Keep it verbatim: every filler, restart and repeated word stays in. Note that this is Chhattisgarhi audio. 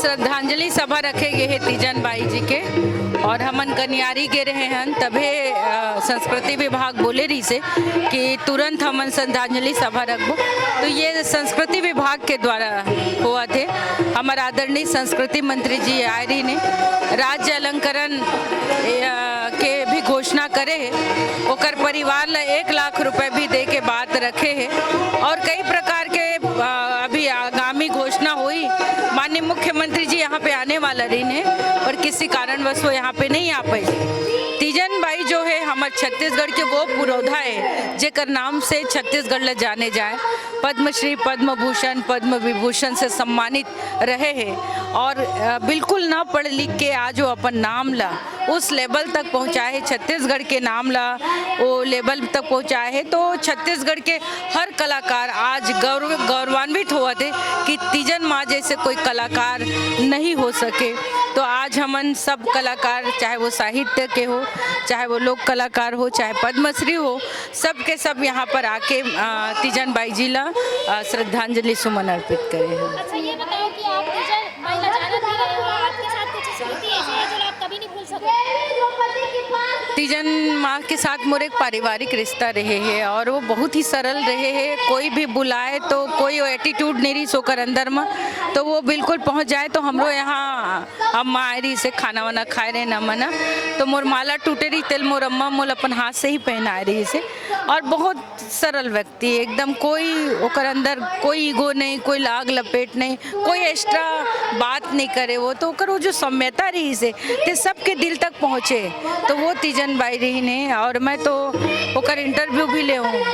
श्रद्धांजलि सभा रखे गे हे तीजन बाई जी के, और हमन गनियारी गे रहे हन, तभे, अ, संस्कृति विभाग बोले रहिसे कि तुरंत हमन श्रद्धांजलि सभा रखबो। तो ये संस्कृति विभाग के द्वारा होवत हे। हमर आदरणीय संस्कृति मंत्री जी आए रहिन हे, राज्य अलंकरण, अ, के भी घोषणा करे हे, ओकर परिवार ला एक लाख रुपए भी दे के बात रखे हे, और कई प्रकार के, अ, अभी आगामी घोषणा होई। माननीय मुख्यमंत्री जी यहाँ पे आने वाला रहिन हे, पर किसी कारणवश वो यहाँ पे नहीं आ पाए। तीजन बाई जो है, हमर छत्तीसगढ़ के वो पुरोधा है, जेकर नाम से छत्तीसगढ़ ला जाने जाए। पद्मश्री, पद्म भूषण, पद्म विभूषण से सम्मानित रहे हे, और, अ, बिल्कुल ना पढ़ लिख के आज वो अपन नाम ला उस लेवल तक पहुँचाए हे, छत्तीसगढ़ के नाम ला वो लेवल तक पहुँचाए हे। तो छत्तीसगढ़ के हर कलाकार आज गौरव-, गौरवान्वित होवत हे कि तीजन माँ जैसे कोई कलाकार नहीं हो सके। तो आज हमन सब कलाकार, चाहे वो साहित्य के हो, चाहे वो लोक कलाकार हो, चाहे पद्मश्री हो, सब के सब यहाँ पर आके, अ, तीजन बाई जी ला, अ, श्रद्धांजलि सुमन अर्पित करे हे। अच्छा, ये बताओ कि आप तीजन बाई ला जानत भी रहे हो, आपके साथ कुछ स्मृति ऐसी है जो आप कभी नहीं भूल सको? तीजन माँ के साथ मोर एक पारिवारिक रिश्ता रहे हे, और वो बहुत ही सरल रहे हे। कोई भी बुलाए तो कोई एटीट्यूड नहीं रहिस ओकर अंदर में, तो वो बिल्कुल पहुँच जाए। तो हमरो यहाँ अम्मा आए रहिसे, खाना वाना खाए रहे न मना, तो मोर माला टूटे रही, तेला मोर अम्मा मोला अपन हाथ से ही पहनाए रहिसे। और बहुत सरल व्यक्ति, एकदम कोई ओकर अंदर कोई ईगो नहीं, कोई लाग लपेट नहीं, कोई एक्स्ट्रा बात नहीं करे वो। तो ओकर वो जो सौम्यता रहिसे, ते सबके दिल तक पहुँचे, तो वो तीजन बाई रहिन हे। और मैं तो ओकर इंटरव्यू भी ले हूँ।